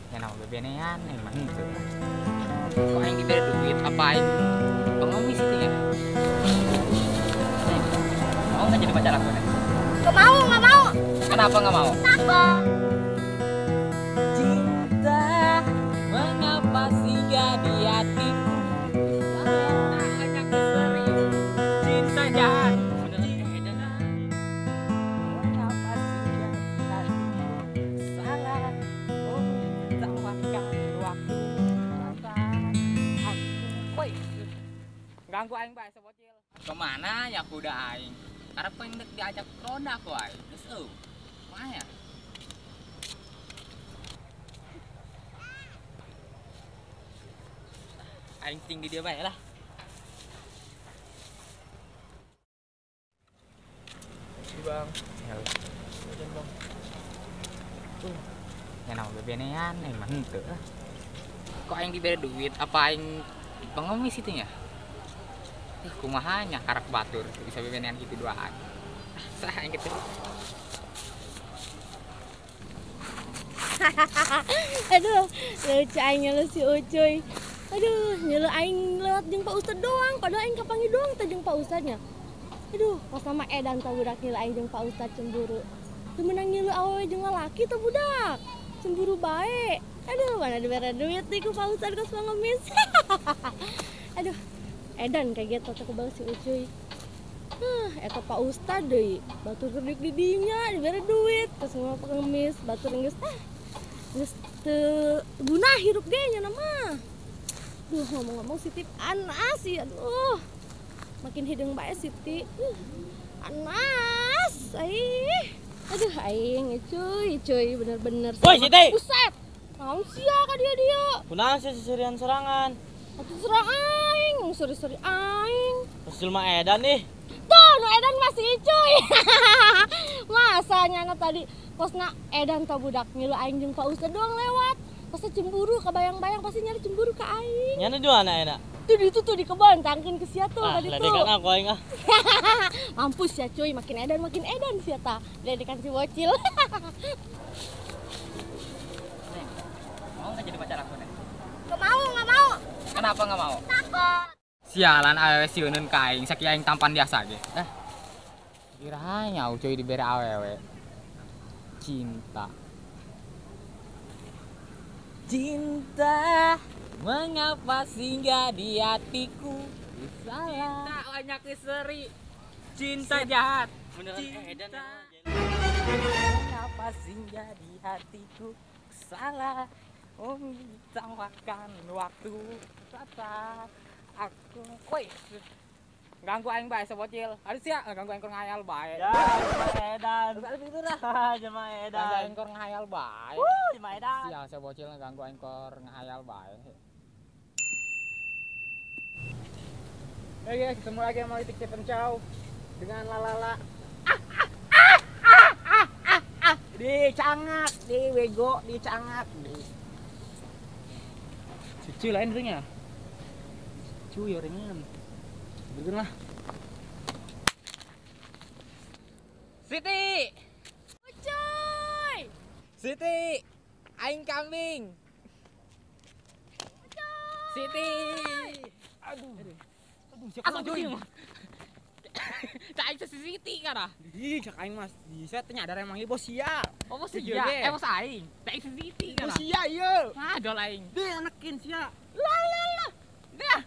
Ya nama bebenean emang henteu. Kok aing dibere duit apa aing pengemis itu ya? Neng, mau nggak jadi pacar aku, Neng? Nggak mau, nggak mau. Kenapa nggak mau? Takut. Cinta mengapa singgah di hatiku? Hanya keserius cinta jahat. Mengapa singgah di hatiku? Salah menertawakan waktu rasa aku. Woi, ganggu aing bae sebocil. Kemana ya kuda aing? Karena pengen diajak ronda ku aing. Geus eueuh. Kumaha ya? Aing tinggi dia bae lah. Ini bang. Jajan bang. Ya nama bebenean emang henteu. Kok aing dibere duit apa aing pengemis itu ya? Kumaha nya karak batur bisa bebenean gitu duaan. Sah aing gitu. Aduh, lucu aing ngeluh si Ucuy. Aduh, ngeluh aing lewat jeung Pak Ustad doang, padahal aing kapanggih doang teh jeung Pak Ustadnya. Aduh, pas sama edan tah budak ngeluh aing jeung Pak Ustad cemburu. Teu meunang ngeluh awewe jeung lalaki teh budak. Cemburu bae. Aduh, mana dibere duit nih ku Pak Ustad kos pengemis. Aduh, edan kayak gitu teh kebal si Ucuy. Hah, eta Pak Ustad deui, batur keur di dinya dibere duit, terus semua pengemis, batur geus ah. Geus teu guna hirup ge nya mah. Duh, ngomong-ngomong Siti panas sih, aduh. Makin hidung bae Siti. Panas. Aih. Aduh aing cuy, cuy bener-bener. Woi Siti. Buset. Naon sia ka dia-dia? Kunaon sih seserian serangan? Atuh serang aing, seri-seri aing. Terus jelema edan nih. Tuh, nu edan masih cuy. Masa nyana tadi kosna edan tah budak ngilu aing jeung Pak Ustad doang lewat. Pasti cemburu, kebayang-bayang pasti nyari cemburu ke aing. Nyana di mana enak? Tuh di itu tuh di kebon, tangkin ke sia tuh tadi tuh. Ledekan aku aing ah. Mampus ya cuy, makin edan sia tah. Ledekan si bocil. Neng, mau nggak jadi pacar aku, Neng? Nggak mau, nggak mau. Kenapa nggak mau? Takut. Sialan awewe sieuneun ka aing, sakieu aing tampan biasa ge. Eh. Kiranya cuy dibere awewe. Cinta. Cinta mengapa singgah di hatiku? Salah. Cinta banyak seri. Cinta jahat. Beneran edan. Mengapa singgah di hatiku? Salah. Menertawakan waktu rasa aku. Woi. Ganggu aing bae sebocil. Aduh sia, ganggu aing keur ngayal bae. Ya, jelema edan. Terus itu dah. Jelema edan. Ganggu aing keur ngayal bae. Wuh, jelema edan. Sia sebocil ganggu aing keur ngayal bae. Hey guys, ketemu lagi sama Itik Stephen Chow dengan Lalala. Dicangak, di bego, dicangak. Cuci lain ringnya. Cuy ringan. Betul lah. Siti. Ucuy. Siti, aing kambing. Ucuy. Siti. Aduh. Aduh, siapa cuy? Cak aing si Siti kana. Ih, cak aing mas. Saya teh nyadar emang ieu bos sia. Oh, bos sia. Eh, bos aing. Cak aing si Siti kana. Bos sia ieu. Ah, dol aing. Deh, anekin sia. Lah lah lah. Dah.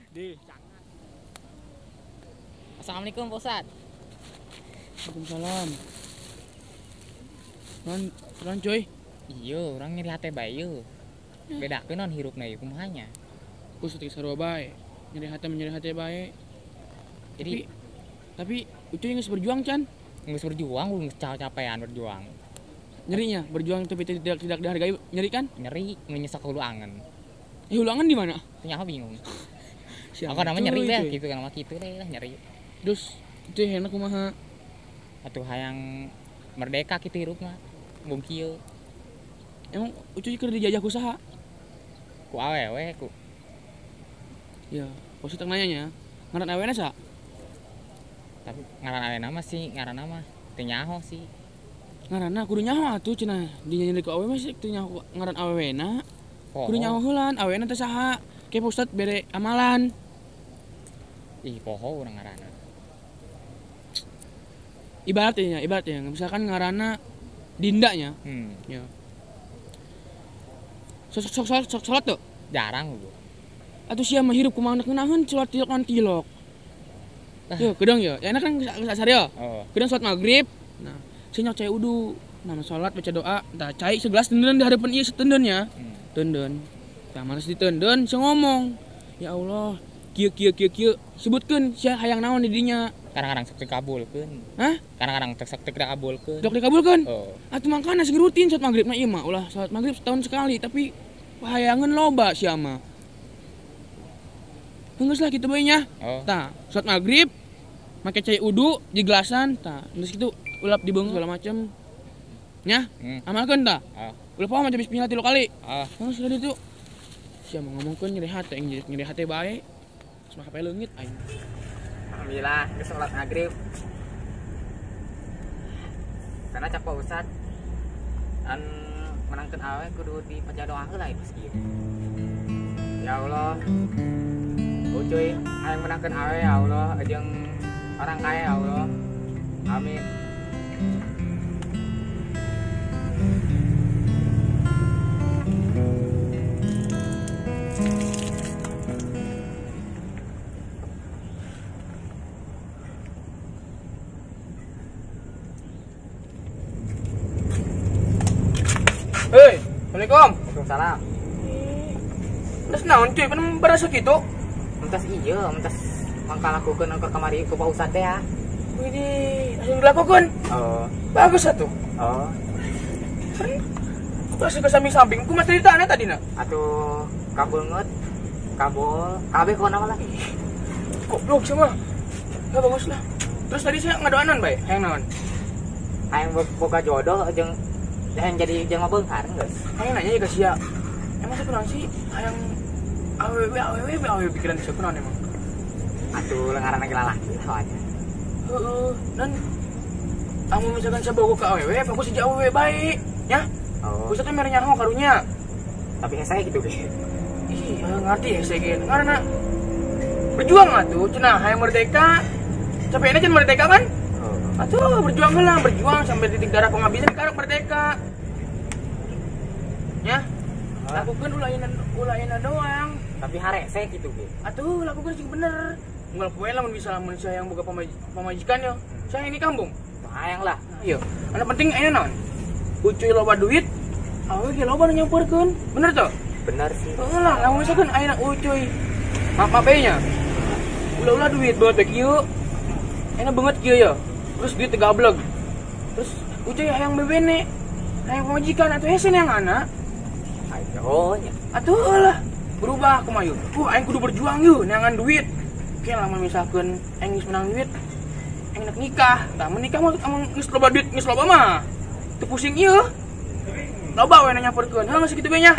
Deh, jangan. Assalamualaikum, Pak Ustad. Waalaikumsalam. Non, cuy. Iya, orang nyeri hate bae ieu. Bedakeun non hirupna ieu kumaha nya? Ku saeutik sarua bae. Nyeri hate menyeri hate bae. Jadi tapi Ucuy geus berjuang can? Geus berjuang, geus capean berjuang. Nyerinya berjuang tapi tidak dihargai, nyeri kan? Nyeri, menyesal hulu angen. Eh, hulu angen di mana? Tanya aku bingung. Aku namanya nyeri deh gitu kan, nama gitu deh lah nyeri. Terus itu enak kumaha? Atuh hayang merdeka kitu hirup mah. Bung kieu. Emang Ucuy keur dijajah ku saha? Ku awewe ku. Ya, posisi teu nanya nya. Ngaran awena saha? Tapi ngaran awena mah sih, ngaran mah teu nyaho sih. Ngaranna kudu nyaho atuh cenah dinyanyi ku awewe mah teu nyaho ngaran awewena. Kudu nyaho heulan awewena teh saha? Ke Pak Ustad bere amalan. Ih, poho urang ngaranna. Ibaratnya misalkan ngaranna Dinda nya. Ya. Sok salat tuh? Jarang gua. Atuh sia mah hirup kumaha ngeunaheun salat tilok nan tilok. Yo, kedeng yo. Ya enak kan sasar yo. Oh. Kedeng salat maghrib. Nah, sia nyok cai udu. Nah, salat baca doa, tah cai segelas tenden di hadapan ieu setendeun nya. Tenden. Tah malas ditenden sia ngomong. Ya Allah, kieu kieu kieu kieu sebutkeun sia hayang naon di dinya. Kadang-kadang sok dikabulkeun. Hah? Kadang-kadang sok dikabulkeun. Sok dikabulkeun? Oh. Atuh mangkana sing rutin salat maghrib na ieu mah ulah salat maghrib setahun sekali tapi hayangeun loba sia mah. Geus lah kitu bae nya. Oh. Tah, salat maghrib make cai udu di gelasan tah, geus kitu ulap di beung segala macem. Nya? Amalkeun tah. Ulah poho maca bismillah 3 kali. Geus lah ditu. Sia mah ngomongkeun nyeri hate, nyeri hate bae. Geus mah HP leungit aing. Alhamdulillah, geus salat maghrib. Karena cak Pak Ustad an menangkeun awe kudu dipaca doa heula geus kieu. Ya Allah. Ucuy hayang menangkeun awe ya Allah jeung orang kaya ya Allah. Amin. Hei, Assalamualaikum. Waalaikumsalam. Terus naon cuy, pan berasa kitu? Mentas iya, mentas mangka lakukeun angker kamari ku Pak Ustad teh ya. Widih, langsung dilakukeun. Oh. Bagus atuh. Oh. Terus ke samping-samping, kumaha ceritana tadi na? Atuh kabeungeut, kabol, kabeh kumaha lah. Goblok sama. Ya bagus lah. Terus tadi saya ngadoanan bae, hayang naon? Hayang boga jodoh jeung hayang jadi jeung beunghar geus. Hayang nanya ya ke sia. Emang sakunaon sih hayang awewe pikiran sakunaon emang? Atuh ngaranna ge lalaki lah aja. Heeh, dan amun misalkan saya bogo ka awewe, fokus hiji awewe bae, nya. Oh. Ustaz teh mere nyaho karunya. Tapi hese gitu ge. Ih, ngarti hese ge. Ngaranna berjuang atuh cenah hayang merdeka. Capekna can merdeka kan? Oh. Atuh berjuang heula, berjuang sampai titik darah penghabisan karek merdeka. Ya, lakukan ulayeuna doang. Tapi harese gitu ge. Atuh lakukan sing bener. Unggal poe lamun bisa lamun saya yang boga pamajikan yo. Saya ini kampung. Hayang lah. Iya. Anu penting ayeuna naon? Ucuy loba duit, awewe ge loba nu nyamperkeun. Bener tuh? Bener sih. Heeh lah, lamun misalkan ayeuna ucuy maaf bae nya. Ulah-ulah duit banget bae kieu. Ayeuna banget kieu ya. Terus duit tegableg. Terus ucuy hayang bebene. Hayang pamajikan atuh hese yang anak. Oh nya. Atuh lah, berubah kumaha yeuh. Aing kudu berjuang yeuh neangan duit. Oke lamun misalkan aing geus menang duit, aing nek nikah. Tah menikah mah amun geus loba duit, geus loba mah. Teu pusing ieu. Loba we nyamperkeun. Heuh geus kitu bae nya.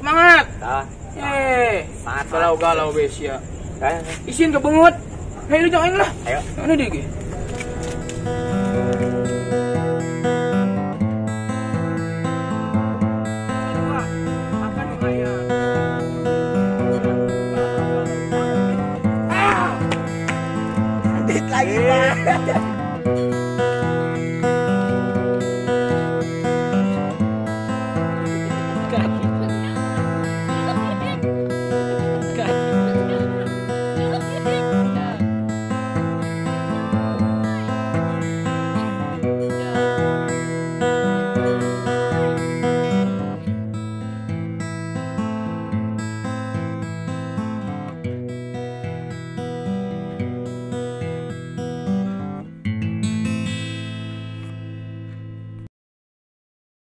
Semangat. Tah. Semangat. Galau-galau bae sia. Isin kebengut. Hayu jeung aing lah. Ayo. Anu deui ge.